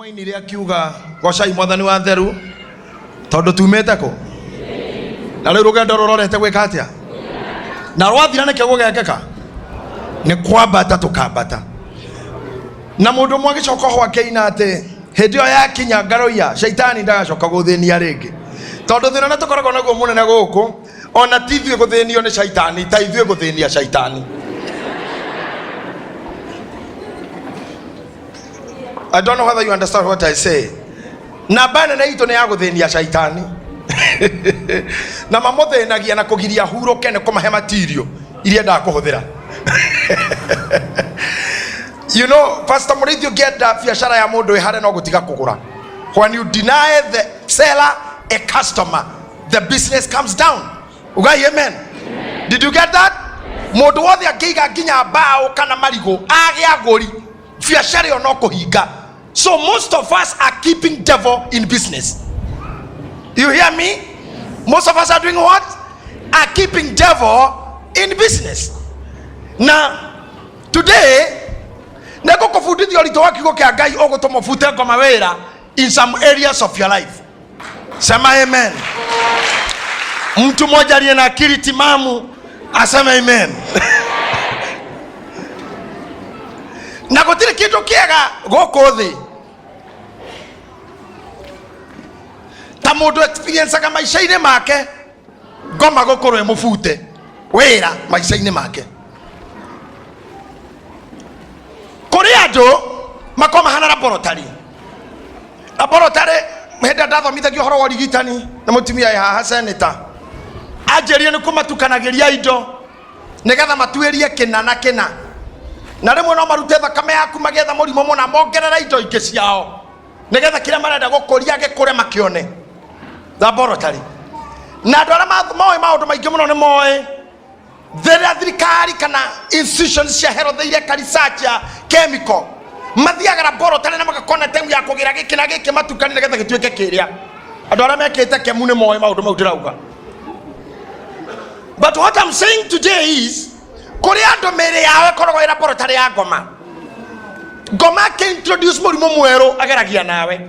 Mwainire akiuga gocai mwathani wa theru tondũ tumĩte kũ na rĩu rũgendo rũrorete gwĩka atĩa na rwathira nĩkĩo gũgekĩka nĩ kwambata tũkambata na mũndũ ũmwe agĩcoka ho akĩina atĩ hĩndĩ ĩyo yakinya ngaroia shaitani ndagacoka gũthĩnia rĩngĩ tondũ thĩna ũrĩa tũkoragwo naguo mũnene gũkũ ona ti ithuĩ gũthĩnio nĩ shaitani ta ithuĩ gũthĩnia shaitani. I don't know whether you understand what I say. Namba nene itũ nĩ ya gũthĩnia shaitani na mamũthĩnagia na kũgiria hurũke nĩ kũmahe material iria endaga kũhũthĩra. You know, Pastor Mũrĩithi, ũngĩenda biacara ya mũndũ ĩhare no gũtiga kũgũra. When you deny the seller a customer, the business comes down. Ugai amen. Did you get that? Mũndũ wothe angĩiga nginya mbaũ kana marigũ age agũri, biacara ĩyo no kũhinga. So most of us are keeping devil in business. You hear me? Most of us are doing what? Are keeping devil in business. Na today nĩ ngũkũbundithia ũritũ wa kiugo kĩa Ngai ũgũtũma ũbute ngoma wĩra in some areas of your life. Sema amen. Mtu mmoja aliye na akili timamu aseme amen. Na gũtirĩ kĩndũ kĩega gũkũ thĩ ta mũndũ experienceaga maica-inĩ make ngoma gũkorwo ĩmũbute wĩra maica-inĩ make. Kũrĩ andũ makorwo mahana laboratory. Laboratory hĩndĩ ĩrĩa ndathomithagio ũhoro wa ũrigitani nĩ mũtumia wĩ haha senator, anjĩrire nĩ kũmatukanagĩria indo nĩgetha matuĩrie kĩna na kĩna, na rĩmwe no marute thakame yaku magĩetha mũrimũ mũna, mongerere indo ingĩ ciao nĩgetha kĩrĩa marenda gũkũria gĩkũre makĩone. Laboratory. Na andũ arĩa moĩ maũndũ maingĩ mũno nĩ moĩ rĩrĩa thirikari kana institutions cia health ireka research ya chemical, mathiaga laboratory na magakorwo na time ya kũgĩra gĩkĩ na gĩkĩ matukanie nĩgetha gĩtuĩke kĩrĩa. Andũ arĩa mekĩte kemu nĩ moĩ maũndũ mau ndĩrauga. But what I'm saying today is kũrĩ andũ mĩĩrĩ yao ĩkoragwo ĩ laboratory ya ngoma. Ngoma akĩ-introduce mũrimũ mwerũ ageragia nawe.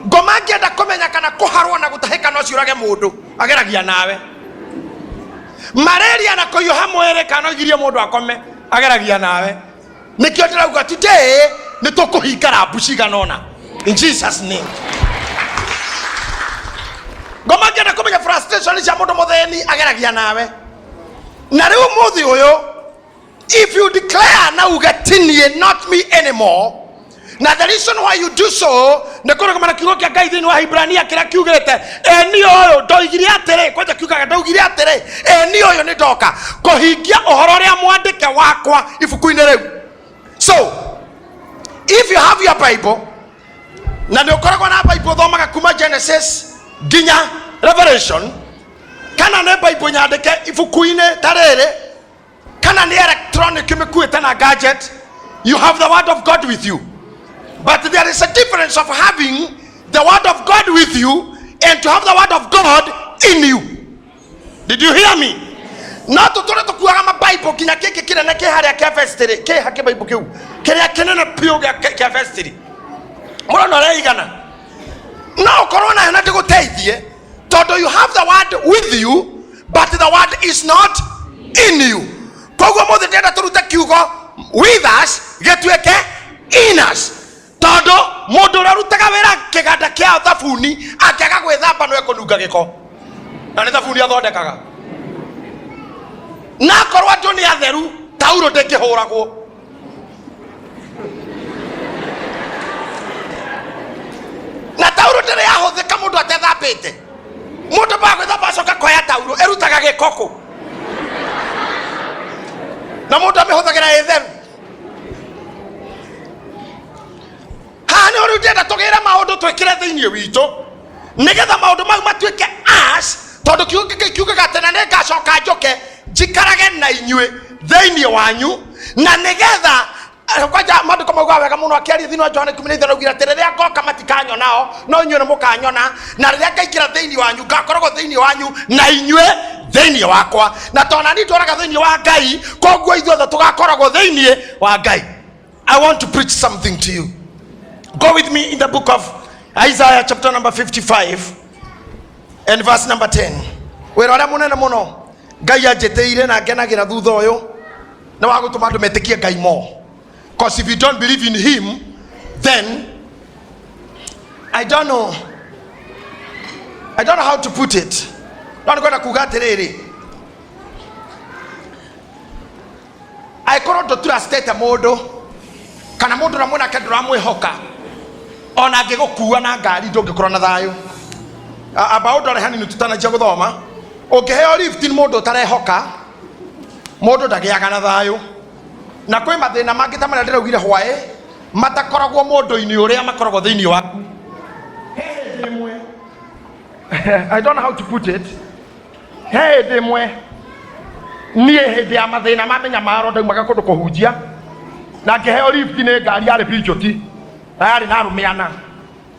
Ngoma angĩenda kũmenya kana kũharwo na gũtahĩka no ciũrage mũndũ ageragia nawe. Malaria na kũhiũha mwĩrĩ kana no igirie mũndũ akome ageragia nawe. Nĩkĩo ndĩrauga today nĩ tũkũhinga rambu cigana ũna in Jesus name. Ngoma angĩenda kũmenya frustration cia mũndũ mũthĩni ageragia nawe. Na rĩu ũmũthĩ ũyũ, if you declare na uge ti niĩ, not me anymore, na the reason why you do so nĩ kũrũgama na kiugo kĩa Ngai thĩinĩ wa Hibrania kĩrĩa kiugĩte ĩ niĩ ũyũ ndoigire atĩrĩ, kwanja kiugaga ndoigire atĩrĩ, ĩ niĩ ũyũ nĩ ndoka kũhingia ũhoro ũrĩa mwandĩke wakwa ibuku-inĩ rĩu. So if you have your Bible, na nĩ ũkoragwo na Bible ũthomaga kuma Genesis nginya Revelation, kana nĩ Bible nyandĩke ibuku-inĩ ta rĩrĩ, kana nĩ electronic mĩkuĩte na gadget, you have the word of God with you. But there is a difference of having the word of God with you and to have the word of God in you. Did you hear me? No tũtũre tũkuaga mabaibũ nginya gĩkĩ kĩnene kĩ harĩa kĩa vestry, kĩ ha kĩbaibũ kĩu kĩrĩa kĩnene biũ kĩa vestry, mũrona ũrĩa igana, no ũkorwo nayo na ndĩgũteithie tondũ you have the word with you but the word is not in you. Koguo mũthĩ ndĩrenda tũrute kiugo with us gĩtuĩke in us, tondũ mũndũ ũrĩa ũrutaga wĩra kĩganda kĩa thabuni angĩaga gwĩthamba no ekũnunga gĩko, na nĩ thabuni athondekaga. Na akorwo andũ nĩ atheru, taurũ ndĩngĩhũragwo. Na taurũ ndĩrĩ yahũthĩka mũndũ atethambĩte. Mũndũ ambaga gwĩthamba acoka koya taurũ ĩrutaga gĩko kũ, na mũndũ amĩhũthagĩra ĩ theru. Haha nĩ rĩu ndĩrenda tũgĩre maũndũ twĩkĩre thĩinĩ witũ nĩgetha maũndũ mau matuĩke us, tondũ kiugo gĩkĩ kiugaga atĩ na nĩngacoka njũke njikarage na inyuĩ thĩinĩ wanyu, na nĩgetha kwanja maandĩko maugaga wega mũno akĩaria thĩinĩ wa Johana 15 augire atĩ rĩrĩa ngoka matikanyonao no inyuĩ nĩ mũkanyona, na rĩrĩa ngaingĩra thĩinĩ wanyu ngakoragwo thĩinĩ wanyu na inyuĩ thĩinĩ wakwa, na tondũ nani ndwaraga thĩinĩ wa Ngai, koguo ithuothe tũgakoragwo thĩinĩ wa Ngai. I want to preach something to you. Go with me in the book of Isaiah chapter number 55 and verse number 10. Wĩra ũrĩa mũnene mũno Ngai anjĩtĩire na ngenagĩra thutha ũyũ nĩ wa gũtũma andũ metĩkie Ngai more. Because if you don't believe in him, then I don't know. I don't know how to put it. No nĩ kwenda kuga atĩrĩrĩ, angĩkorwo ndũturacitĩte mũndũ kana mũndũ ũrĩa mwĩnake ndũramwĩhoka, ona angĩgũkua na ngari ndũngĩkorwo na thayũ. Amba ũndore hanini tũtananjia gũthoma. Ũngĩheo lift nĩ mũndũ ũtarehoka, mũndũ ndagĩaga na thayũ. Na kwĩ mathĩna mangĩ ta marĩa ndĩraugire hwaĩ matakoragwo mũndũ-inĩ ũrĩa makoragwo thĩinĩ waku. He hĩndĩ ĩmwe, I don't know how to put it. He hĩndĩ ĩmwe niĩ hĩndĩ ya mathĩna ma mĩnyamaro ndaumaga kũndũ kũhunjia na ngĩheo lift nĩ ngari yarĩ Peugeot na yarĩ na arũme ana.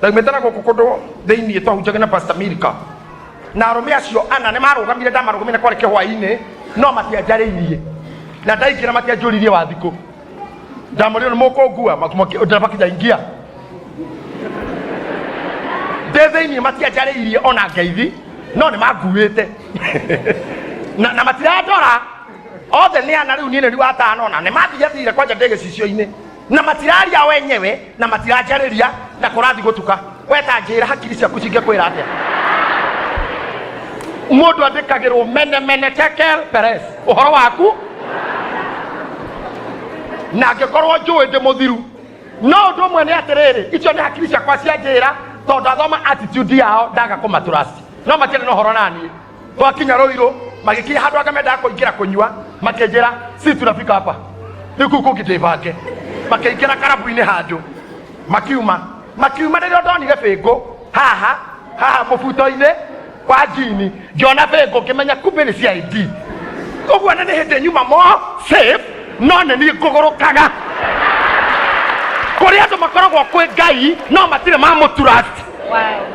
Ndaumĩte na gũkũ kũndũ thĩinĩ twahunjagia na Pastor Milka, na arũme acio ana nĩ marũgamire, ndamarũgamire kwarĩ kĩhwainĩ, no matianjarĩirie, na ndaingĩra matianjũririe wa thikũ. Ndamũrire nĩ mũkũngua, ndereba kijaingia ndĩ thĩinĩ, matianjarĩirie ona ngeithi, no nĩ manguĩte na matirandora othe nĩ ana. Rĩu niĩ nĩ wa tano na nĩ mathiathire kwanja ndĩ gĩcicio-inĩ na matiraria wenyewe na matiranjarĩria na kũrathi gũtuka. We ta njĩra, hakiri ciaku cingĩkwĩra atĩa? Mũndũ andĩkagĩrwo mene mene tekel peres ũhoro waku, na angĩkorwo njũĩ ndĩ mũthiru. No ũndũ ũmwe nĩ atĩrĩrĩ, icio nĩ hakiri ciakwa cia njĩra, tondũ ndathoma attitude yao ndaga kũmatrust, no matiarĩ na ũhoro naniĩ. Twakinya Rũirũ, magĩkinya handũ anga mendaga kũingĩra kũnyua, makĩnjĩra si tunafika hapa, rĩu kũu kũngĩ ndĩbange. Makĩingĩra karabu-inĩ handũ, makiuma rĩrĩa ndonire bĩngũ haha haha mũbuto-inĩ wa njini, ngĩona bĩngũ ngĩmenya kumbe nĩ CID. Ũguo nĩ hĩndĩ nyuma mo safe, no nĩ niĩ ngũgũrũkaga. Kũrĩ andũ makoragwo kwĩ Ngai no matirĩ mamũtrust,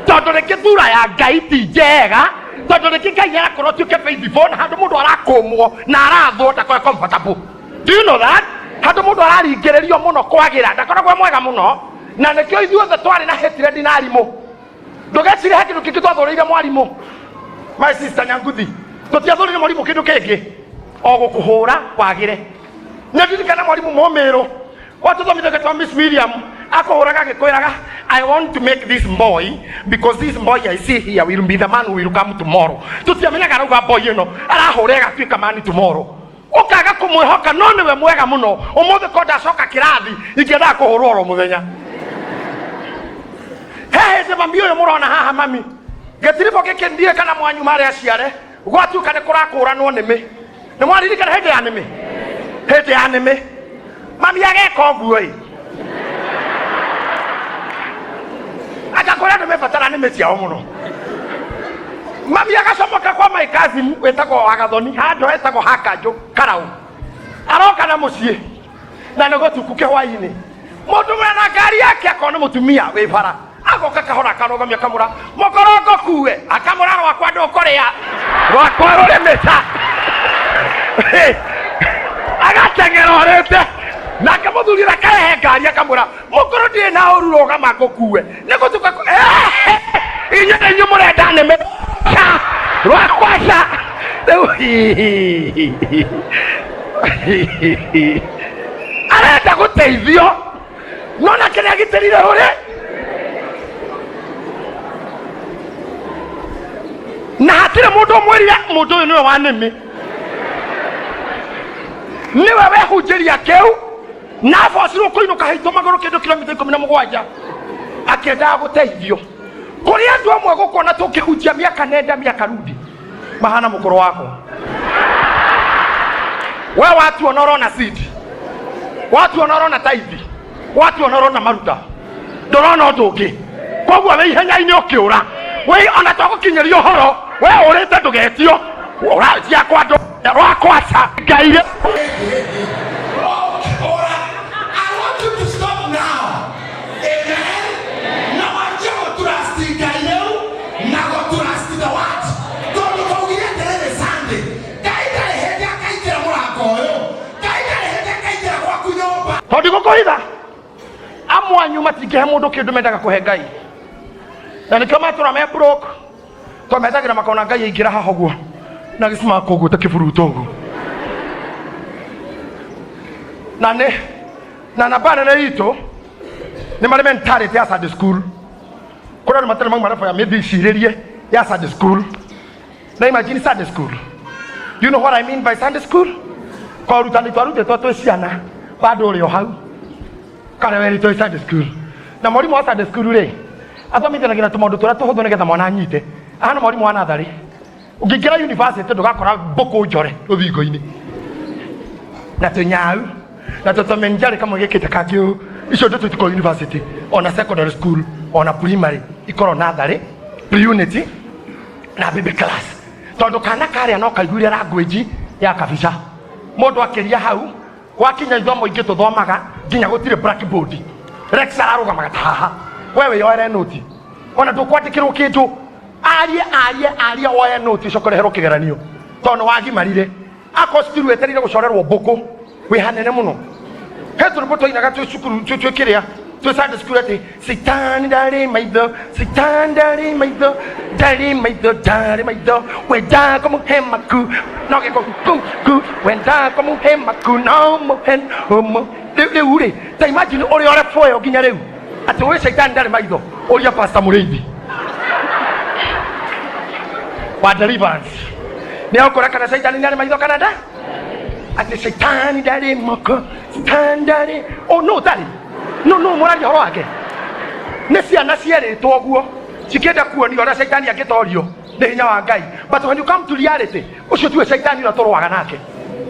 tondũ rĩngĩ thura ya Ngai ti njega, tondũ rĩngĩ Ngai arakorwo tuĩke faithful na handũ mũndũ arakũmwo na arathwo ndakorwo comfortable. Do you know that handũ mũndũ araringĩrĩrio mũno kwagĩra ndakoragwo e mwega mũno? Na nĩkĩo ithuothe twarĩ na hatred na arimũ. Ndũgecirie he kĩndũ kĩngĩ twathũrĩire mwarimũ. My sister Nyanguthi, tũtiathũrĩire mwarimũ kĩndũ kĩngĩ o gũkũhũra wagĩre. Nĩ ndirikana mwarimũ mũmĩrũ watũthomithia twa Miss Miriam, akũhũraga agĩkwĩraga, "I want to make this boy because this boy I see here will be the man who will come tomorrow." Tũtiamenyaga arauga boy ĩno arahũra ĩgatuĩka man tomorrow. Ũkaga kũmwĩhoka, no nĩwe mwega mũno. Ũmũthĩ ko ndacoka kĩrathi ingĩendaga kũhũrwo oro mũthenya. He hĩndĩ mami ũyũ mũrona haha, mami gĩtiribũ gĩkĩ, ndiĩ kana mwanyu marĩ aciare, gwatuĩka nĩ kũrakũranwo nĩmĩ. Nĩ mwaririkana hĩndĩ ya nĩmĩ? Hĩndĩ ya nĩmĩ mami ageka ũguo ĩ, agakora andũ mebatara nĩmĩ ciao mũno. Mami agacomoka kwa my cousin wĩtagwo Wagathoni, handũ hetagwo Hakanjũ Karaũ, aroka na mũciĩ na nĩ gũtuku kĩhwainĩ. Mũndũ wena ngari yake akona mũtumia wĩ bara, agoka kahora, akarũgamia, akamũra mũkorongo kuwe, akamũra rwakwa ndũkũrĩa, rwakwa rũrĩ mĩta. Agateng'era orĩte nake mũthuri ũrĩa akarehe ngari, akamũra mũkũrũ ndirĩ na ũru, rũgama ngũkue nĩ gũtuka. Inyuĩ nĩ inyuĩ mũrenda nĩmĩ rwakwa ca rĩu arenda gũteithio, no nake nĩ agitĩrire ũrĩ na hatirĩ mũndũ ũmwĩrire mũndũ ũyũ nĩwe wa nĩmĩ, nĩwe wehunjĩria kĩu na abocirwo kũinũka haitũ magũrũ kĩndũ kilomita 17 akĩendaga gũteithio. Kũrĩ andũ amwe gũkona tũngĩhunjia mĩaka nenda mĩaka rudi mahana mũkũrũ wakwa. We watuona ũrona seed, watuona ũrona taithi, watuona ũrona maruta, ndũrona ũndũ ũngĩ. Koguo wĩ ihenya-inĩ ũkĩũra, wĩ ona twagũkinyĩria ũhoro we ũrĩte ndũgetio ũraciakwa ndũ rwakwaca Ngai rĩ. I want you to stop now. Amen. Na wanjie gũtrust Ngai rĩu na gũtrust the word. Tondũ twaugire atĩrĩrĩ Sunday, Ngai ndarĩ hĩndĩ akaingĩra mũrango ũyũ. Ngai ndarĩ hĩndĩ akaingĩra gwaku nyũmba. Tondũ gũkũhitha amwe. Amwanyu matingĩhe mũndũ kĩndũ mendaga kũhe Ngai, na nĩkĩo matũra me broke, to metagĩra makona Ngai aingĩra haha ũguo na gĩcimaka ũguo ta kĩburuto ũguo. Na nĩ na namba nene itũ nĩ marĩ mentality ya Sunday school. Kũrĩ andũ matarĩ mauma level ya mĩthicirĩrie ya Sunday school. Na imagine Sunday school. Do you know what I mean by Sunday school? Kwa ũrutani twarutĩtwo twĩ ciana bado ũrĩ o hau kana werĩtwo ĩ Sunday school. Na mwarimũ wa Sunday school rĩ, athomithanagia na tũmaũndũ tũrĩa tũhũthũ nĩgetha mwana anyite. Ahana mwarimũ wa natharĩ. Ũngĩingĩra university ndũgakora mbũkũ njore rũthingo-inĩ na tũnyau na tũtomenjarĩ kamwe gĩkĩte kangĩ ũũ. Icio ndeto itikorwo university, ona secondary school, ona primary ikorwo natharĩ, pre-unit na baby class, tondũ kana karĩa no kaiguire language ya kabica. Mũndũ akĩria hau gwakinya ithomo ingĩ tũthomaga nginya gũtirĩ blackboard, rex ararũgamaga ta haha, we wĩyoere noti, ona ndũkwandĩkĩrwo kĩndũ, arie arie arie, woe noti, ũcoke ũreherwo kĩgeranio tondũ nĩ wagimarire. Akorwo cukuru wetereire gũcorerwo mbũkũ wĩ hanene mũno. He tũrũmbo twainaga twĩ cukuru, twĩ kĩrĩa, twĩ Sunday school, atĩ Satan ndarĩ maitho, Satan ndarĩ maitho, ndarĩ maitho, ndarĩ maitho, wenda kũmũhe maku no gĩko ku ku, wenda kũmũhe maku no mũhe ũmũ. Rĩu rĩ, ta imagine ũrĩa ũrebwo ĩyo nginya rĩu atĩ wĩ Satan ndarĩ maitho. Ũria Pastor Mũrĩithi wa deliverance nĩ agũkora kana Satan ndarĩ maitho kana nda, atĩ Satan ndarĩ moko, Satan ndarĩ. Oh no, ndarĩ no no mũraria ũhoro wake nĩ ciana cierĩtwo ũguo cikĩenda kuonio ũrĩa caitani angĩtorio nĩ hinya wa Ngai. But when you come to reality, ũcio tiwe caitani ũrĩa tũrũaga nake.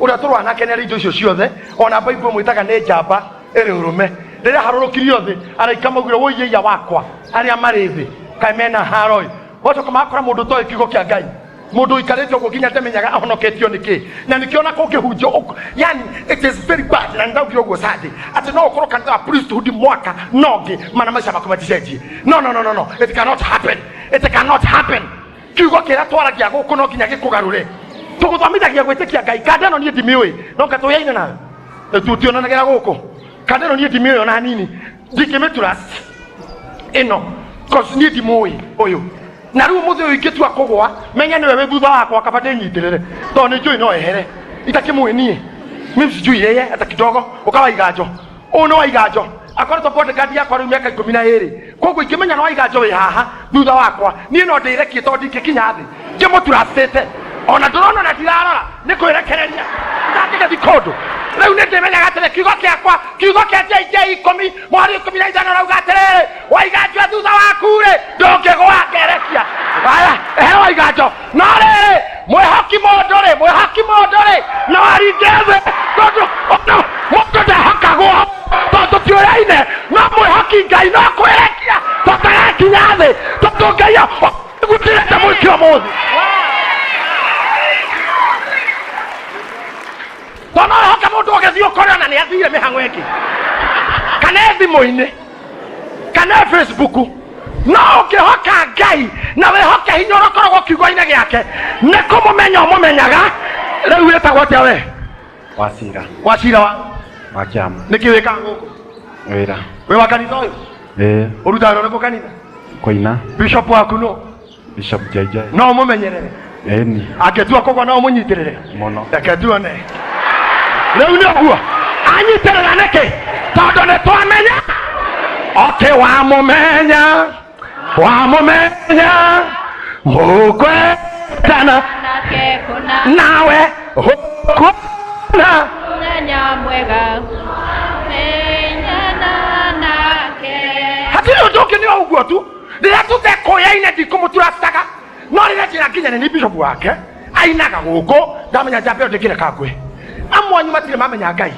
Ũrĩa tũrũaga nake nĩ arĩ indo icio ciothe, ona Bible mwĩtaga nĩ njamba ĩrĩ ũrũme. Rĩrĩa harũrũkirio thĩ, araika maugire, "Wũiyeia wakwa arĩa marĩ thĩ kaĩ mena haroĩ." Wacoka makora mũndũ ũtoĩ kiugo kĩa Ngai, mũndũ ũikarĩte ũguo nginya ndamenyaga ahonoketio nĩkĩ, na nĩkĩo ona kũngĩhunjio yani it is very bad. Na ndaugire ũguo Sunday atĩ no ũkorwo kanitha wa priesthood mwaka no ngĩ mana maica maku maticenjie. No, no, no, no, no, it cannot happen, it cannot happen. Kiugo kĩrĩa twaragia gũkũ no nginya gĩkũgarũre. Tũgũthomithagia gwĩtĩkia Ngai. Kanda ĩno niĩ ndimĩũĩ, no ngatũyaine nayo tutionanagĩra gũkũ. Kanda ĩno niĩ ndimĩũĩ ona hanini, ndingĩmĩtrust ĩno cause niĩ ndimũĩ ũyũ. Na rĩu mũthĩ ũyũ ingĩtua kũgwa, menya nĩwe wĩ thutha wakwa, kaba ndĩnyitĩrĩre tondũ nĩ njũĩ no ehere. Itakĩmũĩ niĩ, mimi sijui yeye hata kidogo. Ũka Waiganjo, ũyũ nĩ Waiganjo, akoretwo bodyguard yakwa rĩu mĩaka 12. Koguo ingĩmenya nĩ Waiganjo wĩ haha thutha wakwa, niĩ no ndĩrekie tondũ ndingĩkinya thĩ ngĩmũturastĩte. Ona ndũrona na ndirarora nĩ kwĩrekereria ndangĩgathi kũndũ. Rĩu nĩ ndĩmenyaga atĩrĩ, kiugo kĩakwa, kiugo kĩa JJ 10 mweri 15 rauga atĩrĩrĩ, Waiganjo e thutha waku rĩ, ndũngĩgwa. Ngerekia aya ehe Waiganjo. No rĩrĩ, mwĩhoki mũndũ rĩ, mwĩhoki mũndũ rĩ, no aringe thĩ, tondũ ona mũndũ ndehokagwo tondũ tiũyaine. No mwĩhoki Ngai no kwĩrekia tũtagakinya thĩ, tondũ Ngai gũtirĩte mũici ũmũthĩ. Tondũ no wĩhoke mũndũ ũgĩthiĩ ũkore ona nĩ athire mĩhang'o ĩngĩ, kana e thimũ-inĩ, kana e Facebook. No ũngĩhoka Ngai na wĩhoke hinya ũrĩa ũkoragwo kiugo-inĩ gĩake, nĩ kũmũmenya ũmũmenyaga. Rĩu wĩtagwo atĩa we? Wacira. Wacira wa Wa kĩama. Nĩkĩ wĩkaga gũkũ? Wĩra. Wĩ wa kanitha ũyũ? Ĩĩ. Ũrutaga wĩra ũrĩkũ kanitha? Kũina. Bishop waku no? Bishop JJ. No ũmũmenyerere? Ĩni. Angĩtua kũgwa no ũmũnyitĩrĩre? Mũno. Reke tuone rĩu nĩ ũguo anyitĩrĩra nĩkĩ, tondũ nĩ twamenya okay, wamũmenya, wamũmenya mũkwendana nake kũna nawe ũkuona mũthenya mwega menyana nake. Hatirĩ ũndũ ũngĩ, nĩ o ũguo tu. Rĩrĩa tũtekũyaine ndikũmũturastaga, no rĩrĩa njĩra nginya nĩ bishop wake ainaga gũkũ, ndamenya njamba ĩyo ndĩngĩreka ngwe. Amwe anyu matirĩ mamenya Ngai,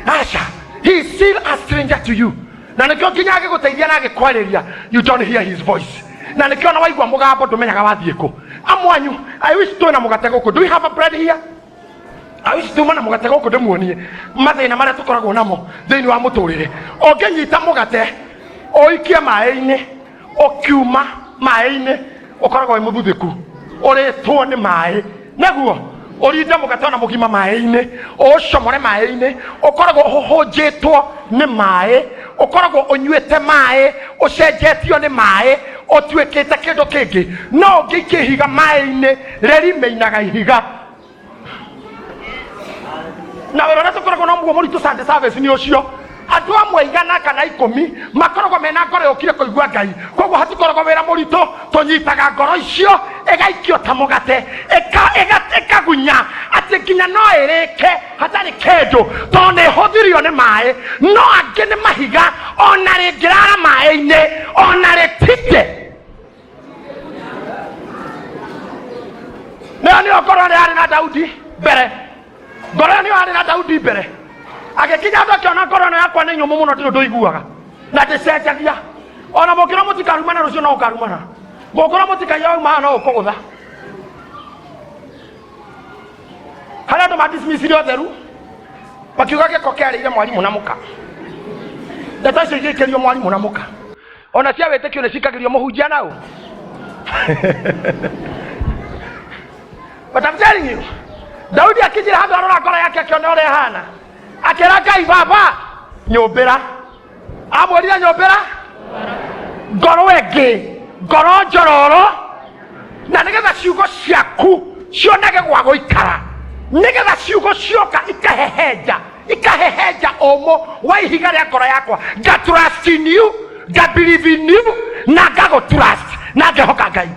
aca, he is still a stranger to you, na nĩkĩo nginya agĩgũteithia na agĩkwarĩria you don't hear his voice, na nĩkĩo ona waigua mũgambo ndũmenyaga wathiĩ kũ. Amwe anyu, I wish twĩna mũgate gũkũ. Do we have a bread here? I wish tuma na mũgate gũkũ ndĩmuonie mathĩna marĩa tũkoragwo namo thĩinĩ wa mũtũrĩre. Ũngĩnyita mũgate ũikie maĩ-inĩ, ũkiuma maĩ-inĩ ũkoragwo wĩ mũthuthĩku, ũrĩtwo nĩ maĩ. Nĩguo Ũrinde mũgate ona mũgima maĩ-inĩ, ũũcomore maĩ-inĩ, ũkoragwo ũhũhũnjĩtwo nĩ maĩ, ũkoragwo ũnyuĩte maĩ, ũcenjetio nĩ maĩ, ũtuĩkĩte kĩndũ kĩngĩ. No ũngĩikia ihiga maĩ-inĩ, rĩrimeinaga ihiga. Na wĩra ũrĩa tũkoragwo na mũguo mũritũ Sunday service nĩ ũcio. Andũ amwe igana kana ikũmi makoragwo mena ngoro yũkire kũigua Ngai, koguo hatikoragwo wĩra mũritũ. Tũnyitaga ngoro icio ĩgaikio ta mũgate, ĩkagunya atĩ nginya no ĩrĩke hatarĩ kĩndũ, tondũ nĩ ĩhũthirio nĩ maĩ. No angĩ nĩ mahiga, ona rĩngĩrara maĩ-inĩ ona rĩtinde. Nĩyo nĩyo ngoro ĩrĩa yarĩ na Daudi mbere, ngoro ĩyo nĩyo yarĩ na Daudi mbere. Agĩkinya andũ akĩona ngoro ĩno yakwa nĩ nyũmũ mũno, ndĩrĩ ũndũ iguaga na ndĩcenjagia. Ona mũngĩrwo mũtikarumana rũciũ no ũkarumana, mũngĩrwo mũtikaiya wauma haha no ũkũgũtha. Harĩa andũ madismissire ũtheru makiuga gĩko kĩarĩire mwarimũ na mũka, ndeto icio igĩkĩrio mwarimũ na mũka, ona cia wĩtĩkio nĩ cikagĩrio mũhunjia nao. But I'm telling you, Daudi akinyire handũ arora ngoro yake akĩona ũrĩa ĩhana, akĩra Ngai, baba nyũmbĩra. Amwĩrire nyũmbĩra ngoro ĩngĩ, ngoro njororo, na nĩgetha ciugo ciaku cionage gwa gũikara, nĩgetha ciugo cioka ikahehenja, ikahehenja ũmũ wa ihiga rĩa ngoro yakwa. Nga trust in you, nga believe in you, na ngagũ trust na ngehoka Ngai.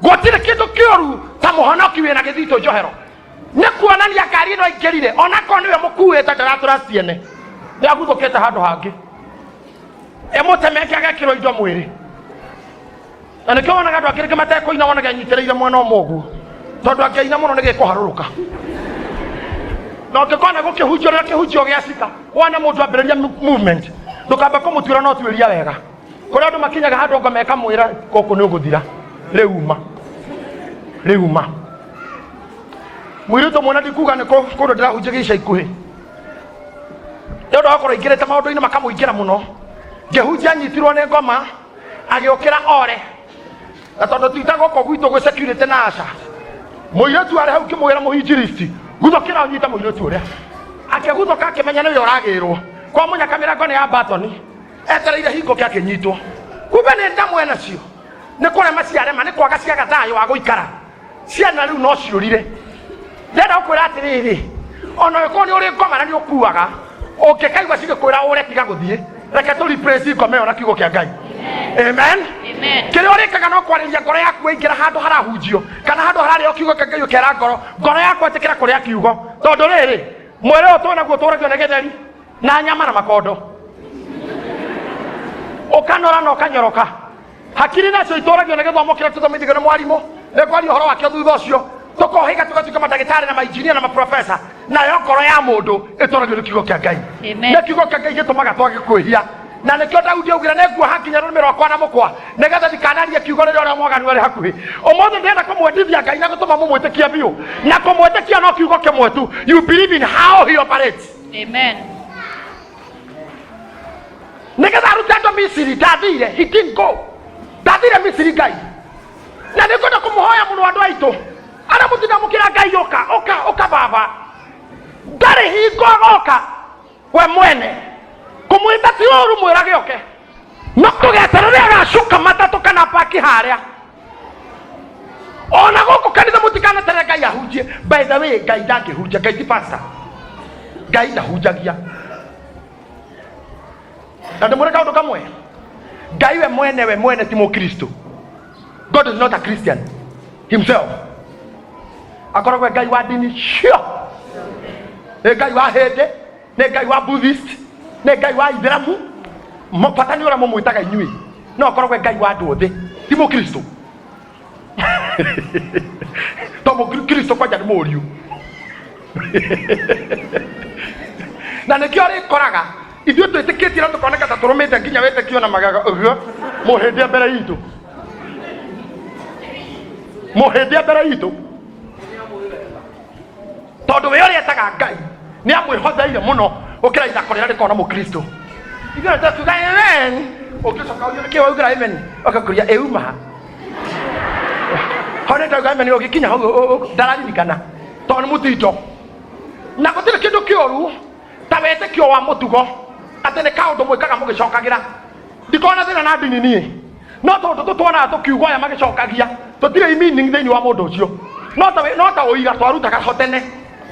Gũtirĩ kĩndũ kĩũru ta mũhonoki wĩna gĩthitũ njohero, nĩ kuonania ngari ĩno aingĩrire onakorwo nĩwe mũkuĩte ndaratrust ene, nĩ aguthũkĩte handũ hangĩ, ĩmũtemeke agekĩrwo indo mwĩrĩ. Na nĩkĩo wonaga andũ angĩ rĩngĩ matekũina, wonaga anyitĩrĩire mwena ũmwe ũguo, tondũ angĩina mũno nĩ gĩkũharũrũka. Na ũngĩkona gũkĩhunjio rĩrĩa kĩhunjio gĩacika, wona mũndũ ambĩrĩria movement, ndũkamba kũmũtuĩra, no tuĩria wega. Kũrĩa andũ makinyaga handũ ngoma ĩkamwĩra gũkũ nĩ ũgũthira, rĩu uma, rĩu uma. Mũirĩtu ũmwe, na ndikuga nĩ kũ, kũndũ ndĩrahunjagia ica ikuhĩ, nĩ ũndũ wa gũkorwo aingĩrĩte maũndũ-inĩ makamũingĩra mũno, ngĩhunjia anyitirwo nĩ ngoma agĩũkĩra ore. Na tondũ ti ta gũkũ gwitũ gwĩ security na aca, mũirĩtu arĩ hau ngĩmwĩra mũhinjiristi, guthũkĩra ũnyite mũirĩtu ũrĩa. Akĩguthũka akĩmenya nĩwe ũragĩrwo kwa mũnyaka, mĩrango nĩ ya batoni, etereire hingo kĩa akĩnyitwo. Kumbe nĩ ndamwe nacio nĩ kũrema ciarema, nĩ kwaga ciaga thayũ wa gũikara. Ciana rĩu no ciũrire. Ndĩrenda gũkwĩra atĩrĩrĩ, ona ũngĩkorwo nĩ ũrĩ ngoma na nĩ ũkuaga, ũngĩkaigua cigĩkwĩra ũre, tiga gũthiĩ. Reke tũ replace ngoma ĩyo na kiugo kĩa Ngai. Amen. Amen. Kĩrĩa ũrĩkaga no kwarĩria ngoro yaku. Waingĩra handũ harahunjio kana handũ hararĩo kiugo kĩa Ngai, ũkera ngoro, ngoro yakwa, ĩtĩkĩra kũrĩa kiugo, tondũ rĩrĩ mwĩrĩ ũyũ twĩnaguo tũragio nĩ gĩtheri na nyama na makondo, ũkanora na ũkanyoroka. Hakiri nacio itũragio nĩ gĩthomo kĩrĩa tũthomithagio nĩ mwarimũ, nĩ kwaria ũhoro wakĩo thutha ũcio, tũkohĩga tũgatuĩka mandagĩtarĩ na mainjinia na maprofesa. Nayo ngoro ya mũndũ ĩtũragio nĩ kiugo kĩa Ngai. Amen. Nĩ kiugo kĩa Ngai gĩtũmaga twage kwĩhia, na nĩkĩo Daudi augire, nĩ nguoha nginya rũrĩmĩ rwakwa na mũkwa, nĩgetha ndikanarie kiugo rĩrĩa ũrĩa mwaganu arĩ hakuhĩ. Ũmũthĩ ndĩrenda kũmwendithia Ngai na gũtũma mũmwĩtĩkie biũ, na kũmwĩtĩkia no kiugo kĩmwe tu: you believe in how he operates. Amen. Nĩgetha arute andũ Misiri, ndathire, he didn't go, ndathire Misiri Ngai. Na nĩ ngwenda kũmũhoya mũno, andũ aitũ arĩa mũtindamũkĩra Ngai, ũka, ũka, ũka baba. Ndarĩ hingo agoka we mwene. Kũmwĩta ti ũru, mwĩrage oke, no tũgeterere agacuka matatũ kana paki harĩa ona gũkũ kanitha. Mũtikanaterere Ngai ahunjie. By the way, Ngai ndangĩhunjia, Ngai ti pastor, Ngai ndahunjagia. Na ndĩmwĩre kaũndũ kamwe, Ngai we mwene, we mwene ti mũkristo. God is not a Christian himself. Akoragwo e Ngai wa ndini cio, nĩ Ngai wa Hĩndĩ, nĩ Ngai wa Buddhist, nĩ Ngai wa Ithĩramu. Bata nĩ ũrĩa mũmwĩtaga inyuĩ, no akoragwo e Ngai wa andũ othe, ti mũkristo, to mũkristo kwanja nĩ mũriũ. Na nĩkĩo rĩkoraga ithuĩ twĩtĩkĩtie na tũkoneka ta tũrũmĩte nginya wĩtĩkio na magego ũguo. Mũhĩndĩ mbere itũ, mũhĩndĩ mbere itũ, tondũ we ũrĩa etaga Ngai nĩ amwĩhotheire mũno gũkĩra ithako rĩrĩa rĩkoragwo na mũkristo. Ithuĩ tũkiuga amen, ũngĩcoka ũrio nĩkĩ waugĩra amen, ũgakũria ĩuma ho nĩ ndauga amen, ũgĩkinya hau ndararirikana. Tondũ nĩ mũtindo na gũtirĩ kĩndũ kĩũru ta wĩtĩkio wa mũtugo, atĩ nĩ kaũndũ mwĩkaga mũgĩcokagĩra. Ndikoragwo na thĩna na ndini niĩ, no tondũ tũtwonaga tũkiuga aya magĩcokagia tũtirĩ meaning thĩinĩ wa mũndũ ũcio. No ta ũira twarutaga ho tene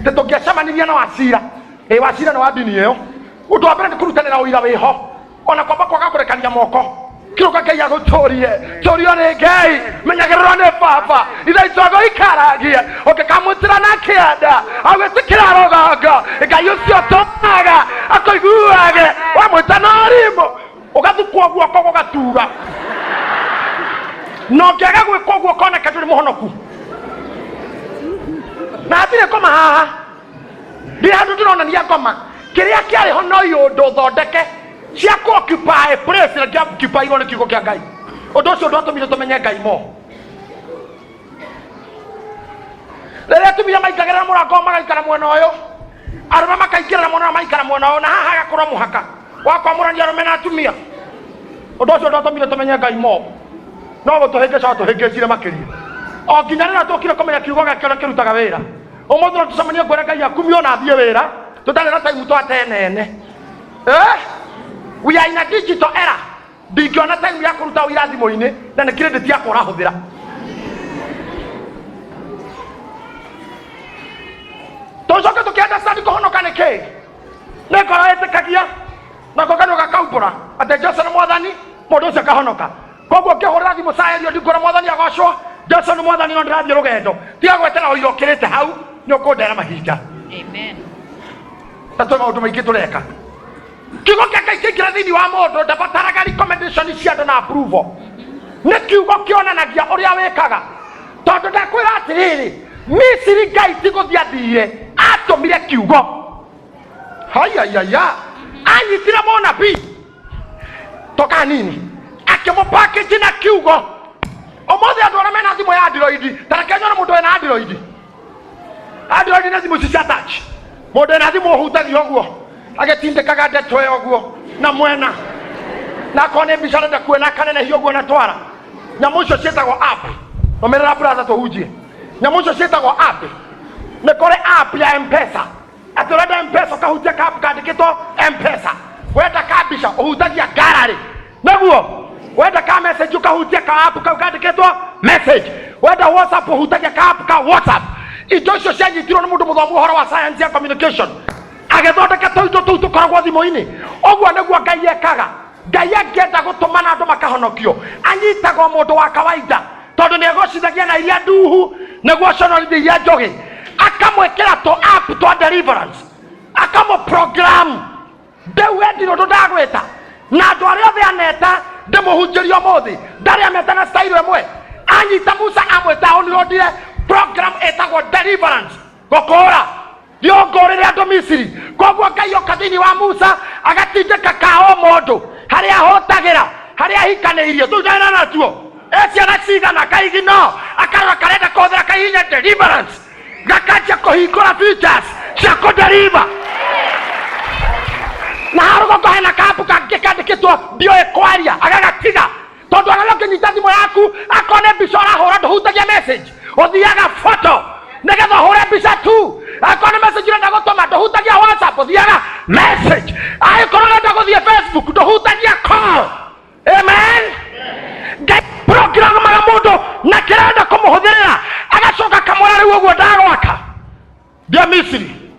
atĩ tũngĩacemanirie na wacira, ĩ wacira nĩ wa ndini ĩyo. Ũndũ wa mbere nĩ kũrutanĩra ũira wĩho, ona kwamba kwaga kũrekania moko. Kiruka Ngai agũtũrie tũrio nĩ Ngai, menyagĩrĩrwo nĩ baba ithe itũ agũikaragie ũngĩkamũtĩra na kĩanda agwĩtĩkĩra rũgongo. Ngai ũcio tũmaga akũiguage wamwĩta na ũrimũ ũgathukwo guoko gũgatura, na ũngĩaga gwĩka ũguo ũkoneka ndũrĩ mũhonoku. Na hatirĩ ngoma haha, ndirĩ handũ ndĩronania ngoma. Kĩrĩa kĩarĩ ho no iũndũ thondeke cia ku occupy place na kĩa occupy irwo nĩ kiugo kĩa Ngai. Ũndũ ũcio ndwatũmire tũmenye Ngai mo. Rĩrĩa atumia maingagĩrĩra mũrango magaikara mwena ũyũ, arũme makaingĩrĩra mwena ũyũ maikara mwena ũyũ, na haha hagakorwo mũhaka wa kwamũrania arũme na atumia. Ũndũ ũcio ndwatũmire tũmenye Ngai mo, no gũtũhĩngĩca watũhĩngĩcire makĩria, o nginya rĩrĩa tũkire kũmenya kiugo gĩake ũrĩa kĩrutaga wĩra. Ũmũthĩ no tũcemanie ngwĩre Ngai akumio na athiĩ wĩra tũtarĩ na time twatenene. We are in a digital era. Ndingĩona time ya kũruta ũira thimũ-inĩ na nĩ credit yakwa ũrahũthĩra. Tũcoke tũkĩ understand kũhonoka nĩ kĩĩ. Nĩ ngoro ĩtĩkagia nako kanua gakaumbũra atĩ Jesu nĩ mwathani, mũndũ ũcio akahonoka. Koguo ngĩhũrĩra thimũ caerio ndingũra mwathani agocwo, Jesu nĩ mwathani, no ndĩrathiĩ rũgendo, tiga gwetera ũira ũkĩrĩte hau, nĩ ũkũndera mahinda. Amen. Na twĩ maũndũ maingĩ tũreka. Kiugo kĩa Ngai kĩingĩra thĩinĩ wa mũndũ, ndabataraga recommendation cia andũ na approval. Nĩ kiugo kĩonanagia ũrĩa wĩkaga. Tondũ ndakwĩra atĩrĩrĩ, Misiri Ngai ti gũthiĩ athire, atũmire kiugo. Hayayaya, anyitire mũnabii toka nini akĩmũpackage na kiugo. Ũmũthĩ andũ arĩa mena thimũ ya Android, ta reke nyone mũndũ wĩna Android. Android nĩ thimũ ici cia touch. Mũndũ wĩna thimũ ũhutagia ũguo agĩtindĩkaga ndeto ĩyo ũguo na mwena, na akorwo nĩ mbica arenda kuona akanenehia ũguo na twara. Nyamũ icio ciĩtagwo app. Rũmĩrĩra brother tũhunjie. Nyamũ icio ciĩtagwo app. Nĩ kũrĩ app ya Mpesa, atĩ ũrenda Mpesa ũkahutia ka app kandĩkĩtwo Mpesa. Wenda ka mbica ũhutagia gallery, nĩguo wenda ka message ũkahutia ka app kau kandĩkĩtwo message. Wenda WhatsApp ũhutagia ka app ka WhatsApp. Indo icio cianyitirwo nĩ mũndũ mũthomu ũhoro wa science ya communication, agĩthondeka tũindo tũu tũkoragwo thimũ-inĩ. Ũguo nĩguo Ngai ekaga. Ngai angĩenda gũtũmana andũ makahonokio, anyitaga o mũndũ wa kawaida, tondũ nĩ egocithagia na iria nduhu nĩguo conorithia iria njũgĩ. Akamwĩkĩra tũ app twa deliverance, akamũ program. Ndĩu wendirwo ũndũ ndagwĩta na andũ arĩa othe aneta ndĩmũhunjĩrie ũmũthĩ, ndarĩ ameta na style ĩmwe. Anyita Musa amwĩta downloadire program ĩtagwo deliverance, gũkũra thiongorĩre andũ Misiri. Koguo Ngai oka thĩinĩ wa Musa agatindĩka ka o mũndũ harĩa ahũtagĩra, harĩa ahikanĩirie tũitana natuo e ciana cigana kaigino, akarora karenda kũhũthĩra kahihinya deliverance, gakanjia kũhingũra features cia kũdeliver. Na harũgongo hena kambu kangĩ kandĩkĩtwo ndiũĩ kwaria, agagatiga, tondũ ona ũngĩnyita thimũ yaku akorwo nĩ mbica ũrahũra, ndũhutagia message, ũthiaga photo nĩgetha ũhũre mbica tu. Akorwo nĩ message ũrenda gũtũma, ndũhutagia WhatsApp, ũthiaga message. Angĩkorwo ũrenda gũthiĩ Facebook, ndũhutagia call. Amen. Ngai programaga mũndũ na kĩrenda kũmũhũthĩrĩra, agacoka akamwĩra rĩu ũguo ndagwaka ndia Misiri,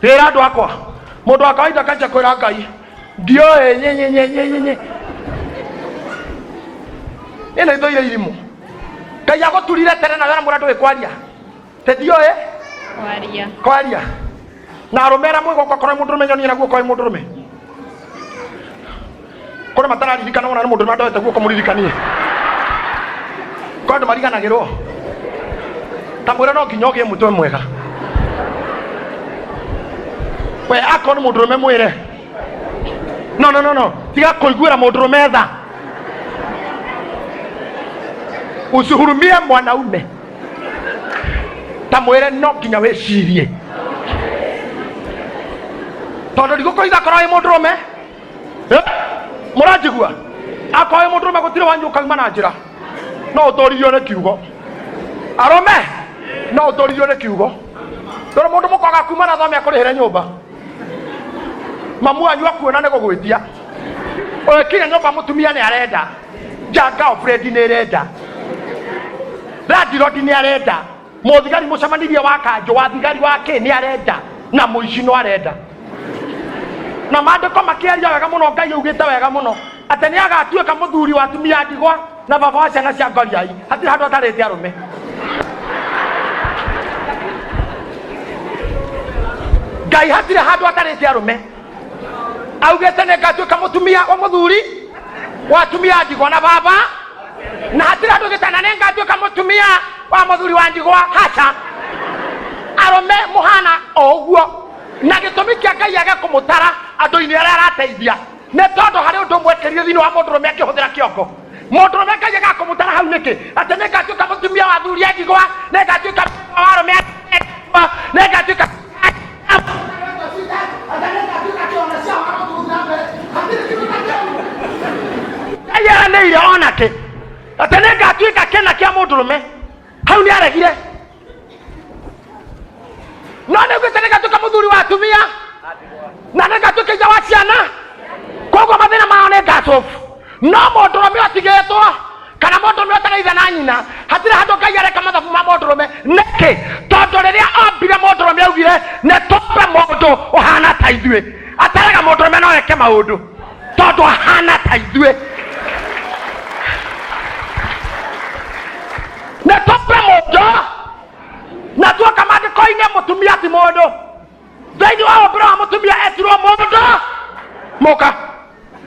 rĩra andũ akwa. Mũndũ wa kawaida akanjia kwĩra Ngai ndiũĩ nyenyenyenyenyenye ĩno ithũire irimũ. Ngai agũturire tene na wera mũra ndũĩ kwaria te ndiũĩ Kwaria. Kwaria. Na arũme arĩa mwĩ gũkũ, akorwo mũndũrũme, nyonie na guoko. Wĩ mũndũrũme, kũrĩ matararirikana wona nĩ mũndũrũme ndoete guoko, mũririkanie kwa andũ mariganagĩrwo. Ta mwĩra no nginya ũgĩe mũtwe mwega we. Akorwo nĩ mũndũrũme, mwĩre no no no no, tiga kũiguĩra mũndũrũme tha. Usihurumie mwanaume. Ta mwĩre no nginya wĩcirie, tondũ ndigũkũhitha akorwo wĩ mũndũrũme. Mũranjigua? Akorwo wĩ mũndũrũme, gũtirĩ wanyu ũkauma na njĩra. No ũtũririo nĩ kiugo, arũme, no ũtũririo nĩ kiugo. Ndũrĩ mũndũ mũkoga kuma na thome akũrĩhĩre nyũmba. Mamu wanyu akuona nĩ gũgwĩtia. Ũgĩkinya nyũmba mũtumia nĩ arenda. Janga Alfred nĩ ĩrenda. Landlord nĩ arenda. Mũthigari mũcemanirie wa kanjũ wa thigari wa kĩ nĩ arenda. Na mũici no arenda. Na maandĩko makĩaria wega mũno, Ngai augĩte wega mũno atĩ nĩ agatuĩka mũthuri wa atumia a ndigwa na baba wa ciana cia ngoriai. Hatirĩ handũ atarĩte arũme. Ngai hatirĩ handũ atarĩte arũme. Augĩte nĩ ngatuĩka mũtumia wa mũthuri wa atumia a ndigwa na baba, na hatirĩ handũ augĩte na nĩ ngatuĩka mũtumia wa mũthuri wa ndigwa. Haca, arũme mũhana o ũguo. Na gĩtũmi kĩa Ngai age kũmũtara andũ-inĩ arĩa arateithia nĩ tondũ harĩ ũndũ mwekĩrire thĩinĩ wa mũndũrũme akĩhũthĩra kĩongo. Mũndũrũme Ngai agaga kũmũtara hau nĩkĩ? Atĩ nĩ ngatuĩka mũtumia wa athuri a ndigwa, nĩ ngatuĩka wa arũme a ndigwa, nĩ ngatuĩka Ngai eranĩire onake atĩ nĩ ngatuĩka kĩna kĩa mũndũrũme. Hau nĩ aregire. No nĩ augĩte nĩ ngatuĩka mũthuri wa atumia na nĩ ngatuĩka ithe wa ciana, koguo mathĩna mao nĩ ngacobu. No mũndũrũme ũtigĩtwo kana mũndũrũme ũtarĩ ithe na nyina, hatirĩ handũ Ngai areka mathabu ma mũndũrũme. Nĩkĩ? Tondũ rĩrĩa ombire mũndũrũme augire nĩ tũmbe mũndũ ũhana ta ithuĩ. Ataraga mũndũrũme no eke maũndũ tondũ ahana ta ithuĩ. Nĩ tũmbe mũndũ na tuoka maandĩko-inĩ mũtumia ti mũndũ. Thĩinĩ wa ũmbĩre wa mũtumia etirwo mũndũ mũka,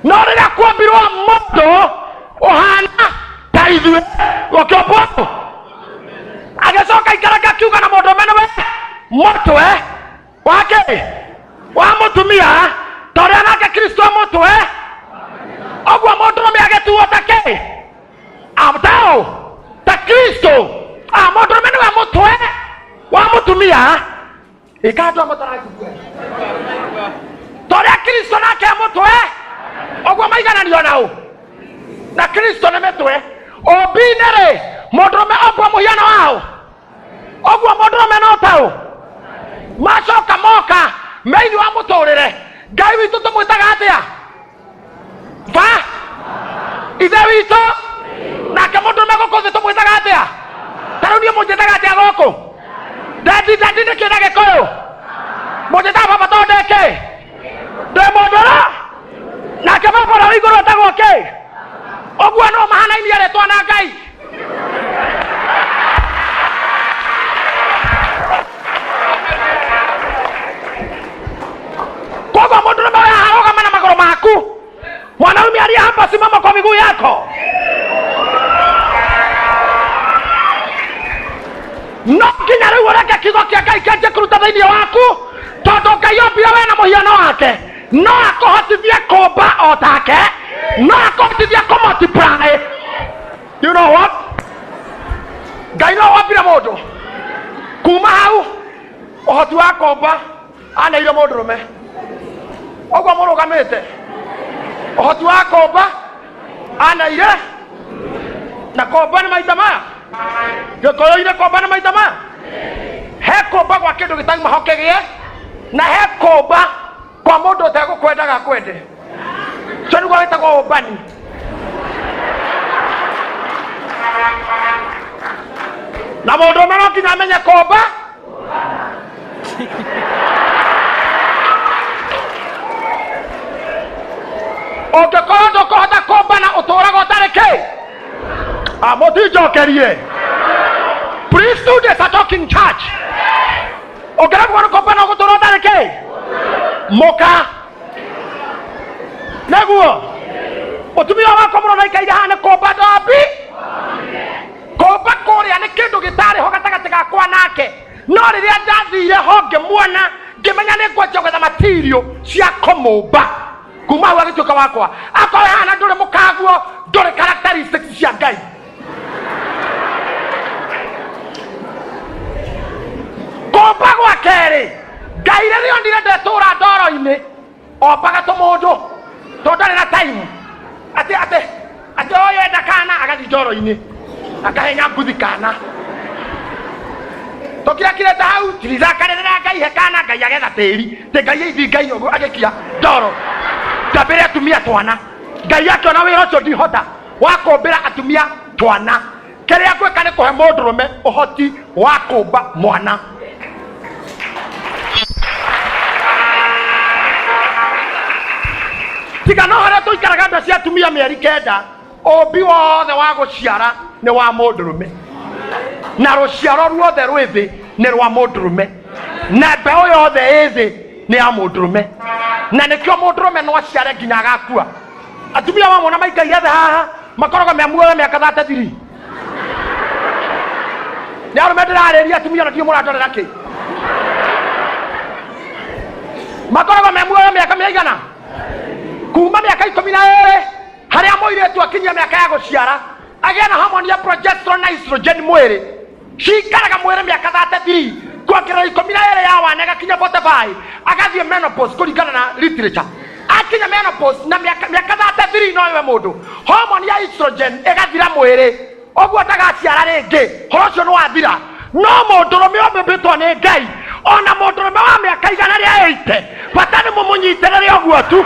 no rĩrĩa kuombirwo mũndũ ũhana ta ithuĩ gũkĩũmbwo, agĩcoka ikaranga akiuga na mũndũ ũmwe nĩwe mũtwe wake wa mũtumia, ta ũrĩa nake Kristo mũtwe ũguo mũndũrũme agĩtuo ta kĩ atao ta Kristo. Mũndũrũme nĩwe mũtwe wa mũtumia, ĩka andũ amwe tũranjigua, ta ũrĩa Kristo nake mũtwe ũguo maigananio nao na Kristo nĩ mĩtwe. Ũmbi-inĩ rĩ, mũndũrũme ombwo mũhiano wao ũguo mũndũrũme no taũ macoka moka mĩini wa mũtũrĩre. Ngai witũ tũmwĩtaga atĩa? Ba ithe witũ. Nake mũndũrũme gũkũ thĩ tũmwĩtaga atĩa? Ta rĩu niĩ mũnjĩtaga atĩa gũkũ? Dadi, dadi nĩkĩ na Gĩkũyũ mũnjĩtaga baba tondũ ndĩkĩ ndĩ mũndũrũ? Nake baba ũrĩa wĩ igũrũ etagwo kĩ? Ũguo no mahanainie rĩtwa na Ngai. Koguo mũndũrũme ũyũ arũgama na magũrũ maku, mwanaume aliye hapa, simama kwa miguu yako. No nginya rĩu ũreke kiugo kĩa Ngai kĩanjie kũruta thĩinĩ waku, tondũ Ngai ombire we na mũhiano wake. No akũhotithie kũmba o take, no akũhotithie kũ multiply. You know what? Ngai no wombire mũndũ kuma hau ũhoti wa kũmba aneire mũndũrũme ũguo mũrũgamĩte, ũhoti wa kũmba aneire na kũmba nĩ maita maya gĩkũyũ-inĩ, kũmba nĩ maita maya. He kũmba gwa kĩndũ gĩtauma ho kĩgĩe, na he kũmba kwa mũndũ ũtegũkwendaga akwende. Ũcio nĩguo wĩtagwo ũmbani. Na mũndũ ũmwe no nginya amenye kũmba. Ũngĩkorwo ndũkũhota kũmbana, ũtũraga ũtarĩ kĩ. Mũtinjokerie. Please do this, a talking church. Ũngĩremwo nĩ kũmbana, ũgũtũra ũtarĩ kĩ mũka. Nĩguo mũtumia wakwa mũno naikaire haha nĩ kũmba ndombi. Kũmba kũrĩa nĩ kĩndũ gĩtarĩ ho gatagatĩ gakwa nake, no rĩrĩa ndathire ho ngĩmuona, ngĩmenya nĩ ngwanjia gwetha material cia kũmũmba. Kuma hau agĩtuĩka wakwa. Akorwo hana ndũrĩ mũkaguo, ndũrĩ characteristics cia Ngai. Kũmba gwa kerĩ, Ngai rĩrĩa onire ndetũra ndoro-inĩ, ombaga tũmũndũ tondũ ndarĩ na time atĩ atĩ atĩ ũyũ enda kana agathiĩ ndoro-inĩ akahenya nguthi kana. Tũkirakirĩte hau tirizakarĩrĩra Ngai he kana Ngai agetha tĩri tĩ Ngai ĩthinga-inĩ ũguo agĩkia ndoro ndambĩre atumia twana. Ngai akĩona wĩra ũcio ndihota wa kũmbĩra atumia twana, kĩrĩa ngwĩka nĩ kũhe mũndũrũme ũhoti wa kũmba mwana. Tiga no harĩa tũikaraga nda cia atumia mĩeri 9, ũmbi wothe wa gũciara nĩ wa mũndũrũme, na rũciaro ruothe rwĩ thĩ nĩ rwa mũndũrũme, na mbeũ yothe ĩ thĩ nĩ ya mũndũrũme, na nĩkĩo mũndũrũme no aciare nginya agakua. Atumia mamona maikaire thĩ haha makoragwo me muoyo mĩaka 33. Nĩ arũme ndĩrarĩria, atumia ona ndiũ mũrandorera kĩ. Makoragwo me muoyo mĩaka mĩigana? Kuma mĩaka 12 harĩa mũirĩtu akinyia mĩaka ya gũciara, agĩe na homoni ya progesterone na estrogen mwĩrĩ, cikaraga mwĩrĩ mĩaka 33, kuongerera 12 ya wane gakinya 45, agathiĩ menopause kũringana na literature. Akinya menopause na mĩaka 33 no ywe mũndũ, homoni ya estrogen ĩgathira mwĩrĩ, ũguo ndagaciara rĩngĩ, horo ũcio nĩ wathira. No mũndũrũme ũmbĩmbĩtwo nĩ Ngai, ona mũndũrũme wa mĩaka 180, bata nĩ mũmũnyitĩrĩre ũguo tu.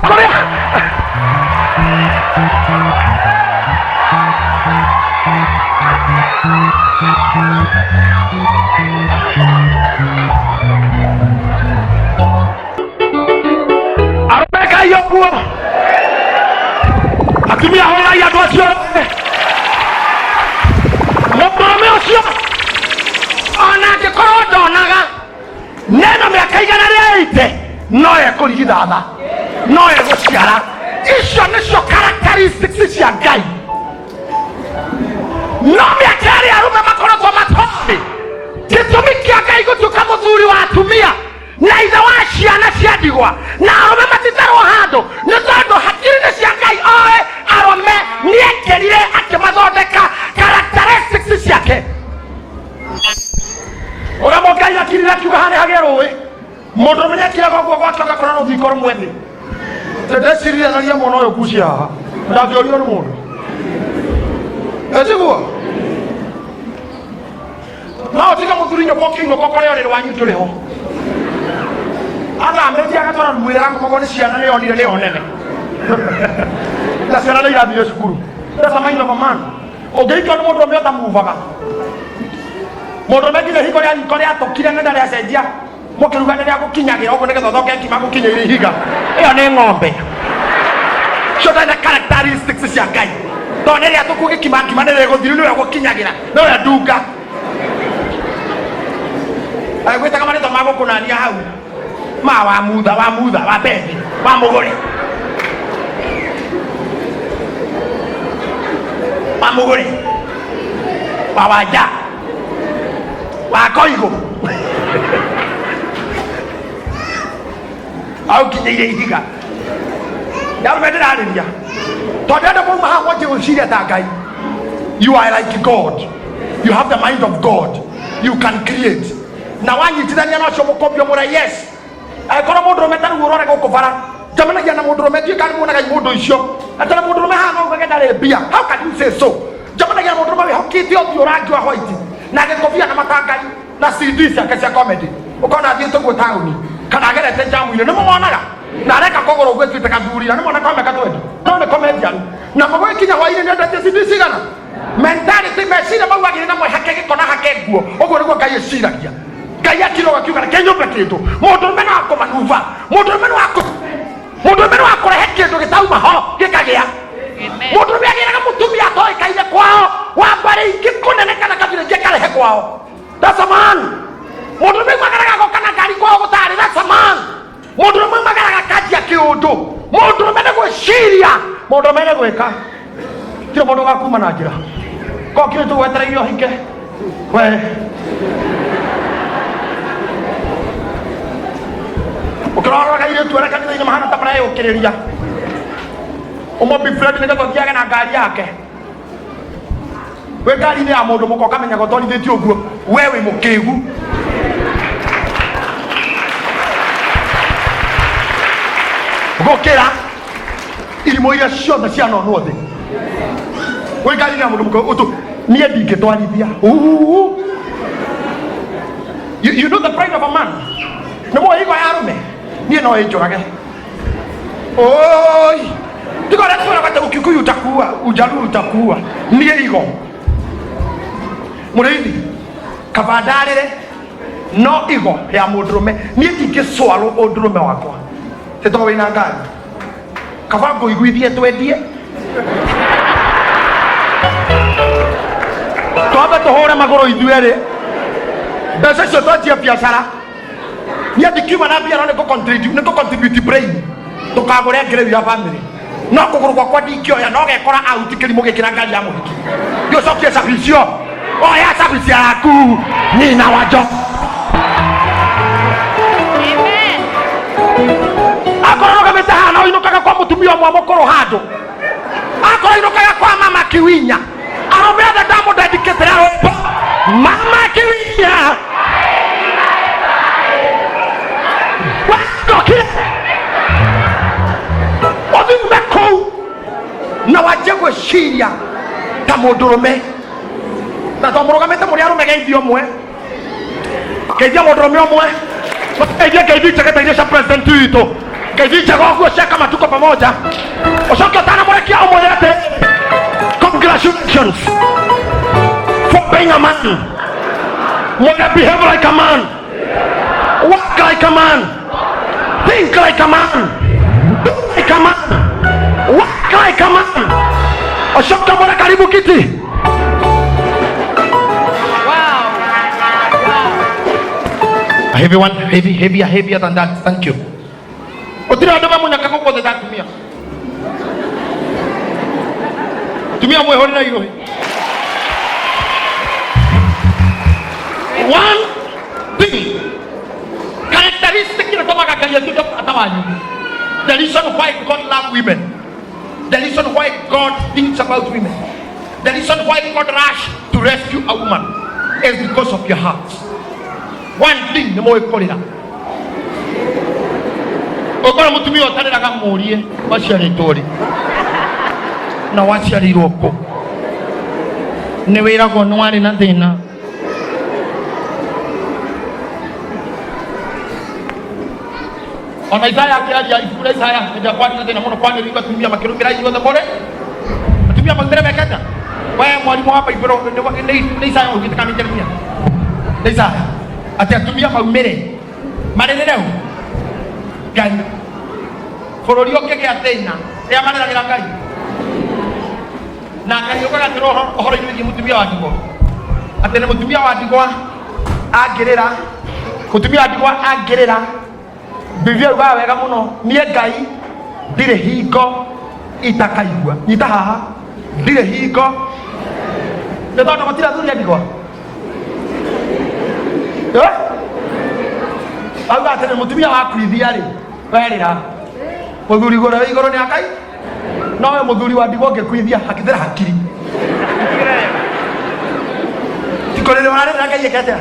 Kũrĩa arũme Ngai ũguo, atumia hũrai andũ acio othe. Mũndũrũme ũcio ona angĩkorwo ndonaga nena mĩaka 180, no ekũrigithatha, no egũciara. Icio nĩcio characteristics cia Ngai. No mĩaka ĩrĩa arũme makoretwo matoĩ gĩtũmi kĩa Ngai gũtuĩka mũthuri wa atumia na ithe wa ciana cia ndigwa, na arũme matitarwo handũ, nĩ tondũ hakiri-inĩ cia Ngai oĩ arũme nĩekĩrire akĩmathondeka characteristics ciake. Ũrĩa Ngai akirire akiuga harĩa hagĩe rũĩ, mũndũ ũmwe nĩakiraga ũguo gwake ũgakora rũthingo rũmwe thĩ. Ndeciririe tharia mwana ũyũ ngucia haha ndangĩũrio nĩ mũndũ, etiguo no ũtige mũthuri nyũmba ũkĩinũka ũkore ũrĩrĩ wanyu ndũrĩ ho, athamĩtie agatwara rumu ĩrĩa akomagwo nĩ ciana, nĩyo onire nĩyo nene na ciana nĩ irathire cukuru. That's a mind of a man. Ũngĩikio nĩ mũndũ ũmwe ũtamuvaga, mũndũ ũmwe nginya ihingo rĩa riko rĩatũkire nĩ ndarĩacenjia, mũkĩruga nĩ rĩagũkinyagĩra ũguo nĩgetha ũthonge ngima gũkinyĩire ihiga, ĩyo nĩ ng'ombe. Cio ndarĩ characteristics cia Ngai, tondũ nĩ rĩatũku gĩkima ngima nĩ rĩgũthiru, nĩwe gũkinyagĩra, nĩwe ndunga agwĩtaga marĩtwa ma gũkũnania hau ma wa mutha wa mutha wa bethi wa mũgũre wa mũgũre wa wanja wa koigũ au kinyĩire ihiga. Ndarũme ndĩrarĩria tondũ andũ mauma haha mwanjie gwĩciria ta Ngai. You are like God, you have the mind of God, you can create. Na wanyitithania na ũcio mũkũmbio mũre yes. Angĩkorwo mũndũrũme ta rĩu ũrore gũkũ bara, njemanagia na mũndũrũme, ndiũĩ kana nĩmuonaga mũndũ icio atĩ na mũndũrũme haha no ugage ndarĩ mbia. How can you say so? Njemanagia na mũndũrũme wĩhokĩte ũthiũ rangi wa white na gĩkobia na matangari na CD ciake cia comedy, ũkona athiĩte ũguo taũni kana agerete njamu-inĩ, nĩ mũmonaga na areka kũgũrũ ũguo ĩtuĩte gathuri, na nĩ mwana kwa mĩaka 20, no nĩ comedian, na mũgũgĩkinya hwainĩ nĩ endetie CD cigana. Mentality, meciria mau agĩrĩ namo hake gĩko na hake nguo, ũguo nĩguo Ngai eciragia. Ngai akiroga akiuga reke nyũmbe kĩndũ. Mũndũrũme no akũmanuva, mũndũrũme no akũ mũndũrũme no akũrehe kĩndũ gĩtauma ho gĩkagĩa. Amen. Mũndũrũme agĩraga mũtumia atoĩkaine kwao wa mbarĩ ingĩ kũnene kana kabira ingĩ akarehe kwao. That's a man. Mũndũrũme magaraga goka na ngari kwao gũtarĩ. That's a man. Mũndũrũme magaraga kanjia kĩũndũ. Mũndũrũme nĩ gwĩciria, mũndũrũme nĩ gwĩka. Tirĩ mũndũ ũgakuma na njĩra ko kĩrĩ tũgwetereire ũhike we. Ũkĩrora kairĩtu arĩa kanitha-inĩ mahana ta mareyũkĩrĩria, ũmũbi Fred nĩgetha ũthiage na ngari yake, wĩ ngari-inĩ ya mũndũ mũka ũkamenyaga ũtwarithĩtie ũguo, we wĩ mũkĩgu. Gũkĩra irimũ iria ciothe cianonwo thĩ, wĩ ngari-inĩ ya mũndũ mũka ũtũ. Niĩ ndingĩtwarithia. Uhu. You know the pride of a man. Nĩ mũĩ igo ya arũme. Niĩ no ĩnjũrage. Oi. Tiga ũrĩa twĩraga atĩ Ũkikuyu utakuua, Ujaluo utakuua. Niĩ igo. Mũrĩithi, kaba ndarĩre no igo ya mũndũrũme. Niĩ ndingĩcwarwo ũndũrũme wakwa. Tĩ tondũ wĩna ngari. Kaba ngũiguithie twendie. Twambe tũhũre magũrũ ithuerĩ. Mbeca icio twanjie biacara. Niĩ ndikiuma na mbia no nĩ ngũ-contribute brain. Tũkagũre ngĩrĩu ya family. No kũgũrũ gwakwa ndingĩoya no gekora out kĩrimũ gĩkĩ na ngari ya mũhiki. Thiĩ ũcokie cabi icio. Oya cabi ciaku nyina wa njo. Amen. Akorwo rũgamĩte haha na ũinũkaga kwa mũtumia ũmwe mũkũrũ handũ. Akorwo inũkaga kwa mama Kiwinya. Arũme othe ndamũndendikĩtĩra rwĩmbo. Mama Kiwinya. Wacokire. Ũthiume kũu na wanjie gwĩciria ta mũndũrũme. Na to mũrũgamĩte mũrĩ arũme geithio ũmwe. Geithia mũndũrũme ũmwe. Geithia ngeithi njega ta iria cia president witũ. Ngeithi njega ũguo cia kama tuko pamoja. Ũcoke ũtanamũrekia ũmwĩre atĩ congratulations for being a man. Mwĩre behave like a man. Work like a man. Think like a man. Do like a man. Work like a man. Ũcoke ũmwĩre karibu kiti. Wow. Wow. A heavy one, heavy, heavier, heavier than that. Thank you. Gũtirĩ andũ mamunyaka gũkũ thĩ ta atumia. Atumia mwĩhũrĩre irũhi. One thing, characteristic ĩrĩa ĩtũmaga Ngai atuĩke bata wanyu. The reason why God love women. The reason why God thinks about women. The reason why God rush to rescue a woman is because of your heart. One thing nĩ mũĩ kũrĩra. Ũkora mũtumia ũtarĩraga mũrie waciarĩtwo rĩ na waciarĩirwo kũ. Nĩ wĩragwo nĩ warĩ na thĩna. Ona Isaya akĩaria ibuku rĩa Isaya hĩndĩ ĩrĩa kwarĩ na thĩna mũno kwanĩrĩirwo atumia makĩrũmĩra inyuothe mũrĩ atumia maumĩre mekete. We mwarimũ wa Baibũrũ nĩ Isaya augĩte kana nĩ Jeremia? Nĩ Isaya atĩ atumia maumĩre marĩrĩre ũ Ngai. Bũrũri ũngĩgĩa thĩna rĩa marĩragĩra Ngai. Na Ngai ugaga atĩrĩ ũhoro-inĩ wĩgiĩ mũtumia wa ndigwa atĩ nĩ mũtumia wa ndigwa angĩrĩra, mũtumia wa ndigwa angĩrĩra, Biblia yugaga wega mũno, niĩ Ngai ndirĩ hingo itakaigua. Nyita haha, ndirĩ hingo. Nĩ tondũ gũtirĩ athuri a ndigwa. Auga atĩrĩ, mũtumia wakuithia rĩ, werĩra mũthuri igũrũ wĩ igũrũ nĩ akai. No we mũthuri wa ndigwa ũngĩkuithia hakithĩra hakiri. Tikũrĩrĩ ũrarĩrĩra Ngai ĩke atĩa?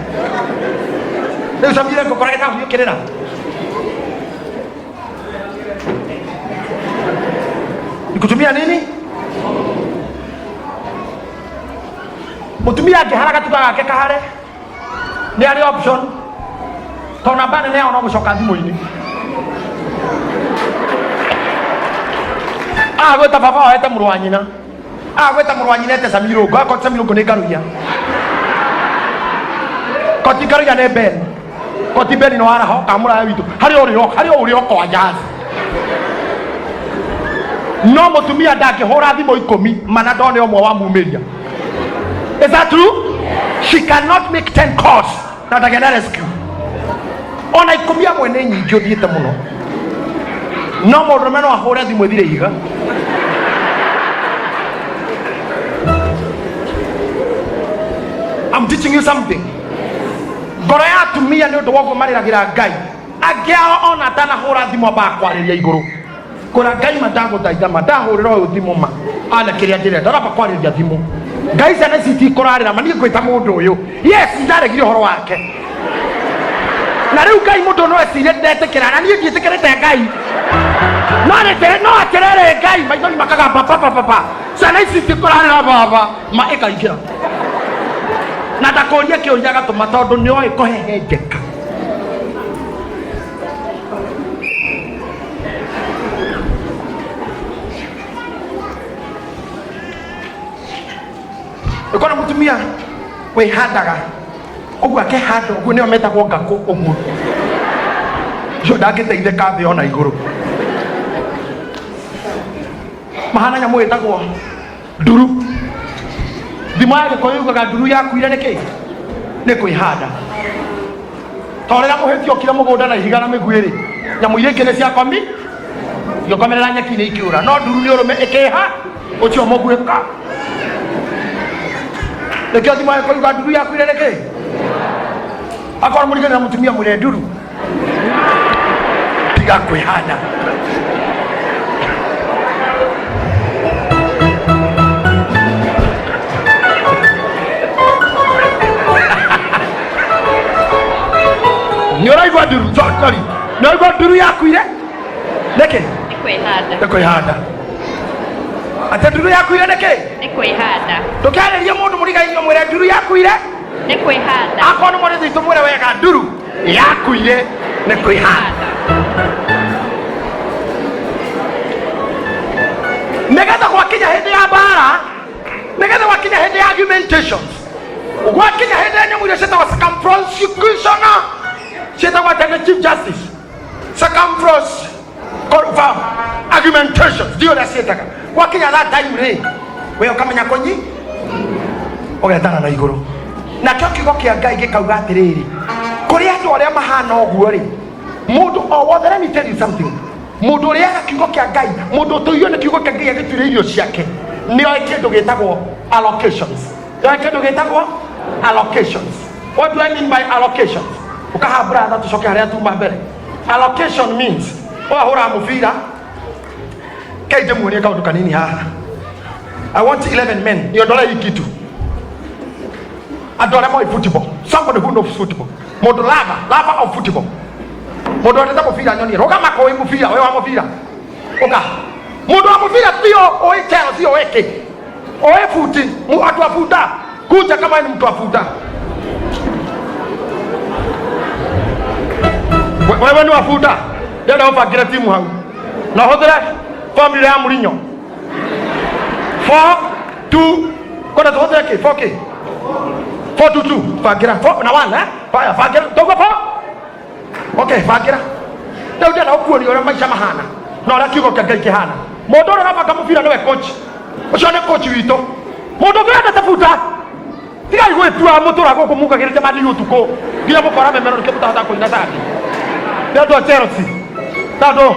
Rĩu camire ngũkora gĩtabu ũkĩrĩra. Nikutumia nini? Mũtumia angĩhara gatuka gake kahare nĩ arĩ option tondũ namba nene yao no gũcoka thimũ-inĩ. Agwĩta baba wao ete mũrũ wa nyina. Agwĩta mũrũ wa nyina ete Samirũngũ. Akorwo Samirũngũ nĩ Ngaruiya. Koti Ngaruiya nĩ Ben. Koti Ben nĩ waraho ka mũraya witũ. Harĩa ũrĩ o, harĩa ũrĩ o kwa jazz. No mũtumia ndangĩhũra thimũ ikũmi mana ndone ũmwe wa mumĩria. Is that true? She cannot make 10 calls na ndagĩa na rescue. Ona ikũmi amwe nĩ nyingĩ ũthiĩte mũno. No mũndũrũme no ahũre thimũ ĩthire ihiga. I'm teaching you something. Ngoro ya atumia nĩ ũndũ wa ũguo marĩragĩra Ngai. Angĩ ao ona atanahũra thimũ ambaga kwarĩria igũrũ. Kũra Ngai ma ndagũthaitha ma ndahũrĩra ũyũ thimũ ma ana kĩrĩa ndĩrenda ũramba kwarĩria thimũ. Ngai ciana ici itikũrarĩra ma niĩ ngwĩta mũndũ ũyũ. Yes, ndaregire ũhoro wake. Na rĩu Ngai mũndũ no ecirie ndetĩkĩra na niĩ ndiĩtĩkĩrĩte Ngai. No nĩtĩrĩ no atĩrĩrĩ Ngai maithori makagamba pa pa pa pa. Ciana ici itikũrarĩra baba ma ĩkaingĩra. Na ndakũrie kĩũria agatũma tondũ nĩoĩ kũhehenjeka. Ũkona mũtumia wĩhandaga ũguo akehanda ũguo nĩo metagwo ngakũ ũguo ũcio ndangĩteithĩka thĩ ona igũrũ mahana nyamũ ĩtagwo nduru thimo ya gĩkũyũ yugaga nduru yakuire nĩkĩ nĩ kwĩhanda to rĩrĩa mũhĩti okire mũgũnda na ihiga na mĩguĩ rĩ nyamũ iria ingĩ nĩ ciakomi igĩkomerera nyeki-inĩ ikĩũra no nduru nĩ ũrũme ĩkĩha ũcio mũguĩka nĩkĩo thimo ya gĩkũyũ yugaga nduru yakuire nĩkĩ akorwo mũrigani na mũtumia mwĩre nduru tiga kwĩhanda nĩ ũraigua nduru sorry nĩ ũraigua nduru yakuire nĩkĩ Nĩ kwĩhanda. Nĩ kwĩhanda atĩ nduru yakuire nĩkĩ Nĩ kwĩhanda. Ndũkĩarĩrie mũndũ mũrigainie mwĩre nduru yakuire Nĩ kwĩhanda. Akorwo nĩ mwarĩ thitũ mwĩre wega nduru yakuire nĩ kwĩhanda nĩgetha gwakinya hĩndĩ ya mbara nĩgetha gwakinya hĩndĩ ya argumentations gwakinya hĩndĩ ya nyamũ iria ciĩtagwo circumlocution ciĩtagwo atĩa nĩ chief justice circumflux confirm argumentations ndio ũrĩa ciĩtaga gwakinya that time rĩ we ũkamenya kũnyi ũgetana na igũrũ nakĩo kiugo kĩa ngai gĩkauga atĩrĩrĩ kũrĩ andũ arĩa mahana ũguo rĩ mũndũ o wothe let me tell you something mũndũ ũrĩaga kiugo kĩa ngai mũndũ ũtũirio nĩ kiugo kĩa ngai agĩtuire irio ciake nĩoĩ kĩndũ gĩtagwo allocations nĩoĩ kĩndũ gĩtagwo allocations. What do I mean by allocations? Ukaha brother tucoke harĩa tuma mbere. Allocation means wahũra mũbira kai ndĩmuonie kaũndũ kanini haha. I want 11 men niondole hii kitu. Andũ arĩa moĩ football, somebody who knows football, mũndũ lover, lover of football, mũndũ wendete mũbira nyonie rũgama kũĩ mũbira ũyũ wa mũbira ũka mũndũ wa mũbira tio ũĩ Chelsea ũĩ kĩ ũĩ buti andũ a buta kuja kama ni mtu wa buta wewe ni wa buta ndĩrenda ũbangĩre timu hau na ũhũthĩre formula ya Mourinho 4 2 kwenda tũhũthĩre kĩ 4 kĩ 4 2 2 bangĩra 4 na 1 eh baya bangĩra toguo 4 okay bangĩra rĩu ndĩrenda gũkuonia ũrĩa maica mahana na ũrĩa kiugo kĩa ngai kĩhana mũndũ ũrĩa ũrabanga mũbira nĩwe coach ũcio nĩ coach witũ mũndũ ũngĩ wendete buta tigai gwĩtua mũtũra gũkũ mukagĩrĩte mani ũtukũ nginya mũkora memero nĩkĩo mũtahota kũina candi nĩ andũ a Chelsea na andũ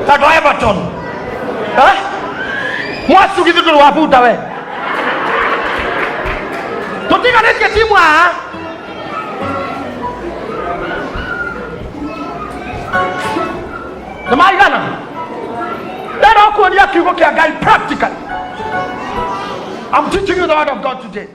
na andũ a Everton eh mwacugithi ndũrĩ wa buta we tũtiganĩtie timu haha nĩ maigana ndĩrenda kuonia kiugo kĩa ngai practically. I'm teaching you the word of God today.